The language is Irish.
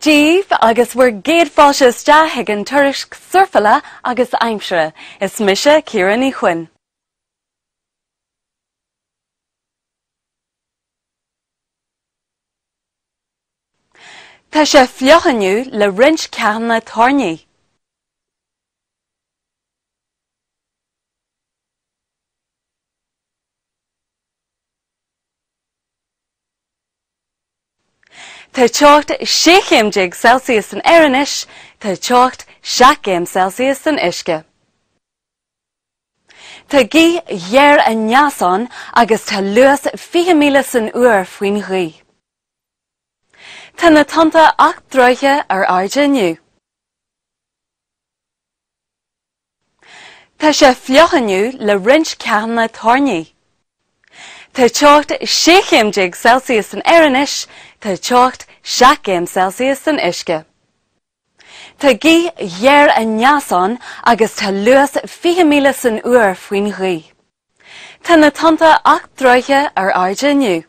Dia daoibh agus bhur gcéad fáilte isteach chuig an tuairisc surfála agus aimsire. Is mise Ciara Ní Chuinn. Tá sé fliuch inniu le roinnt ceathanna toirní. Tá teocht 16 chéim Celsius san aer anois, tá teocht 7 gcéim Celsius san uisce. Tá gaoth ghéar aneas ann agus tá luas 20 míle san uair faoin ghaoth. Tá na tonnta 8 dtroithe ar airde inniu. Tá sé fliuch inniu le roinnt ceathanna toirní. Tá teocht 16 chéim Celsius san aer anois, tá teocht 7 gcéim Celsius san uisce. Tá gaoth ghéar aneas ann agus tá luas 20 míle san uair faoin ghaoth. Tá na tonnta 8 dtroithe ar airde inniu.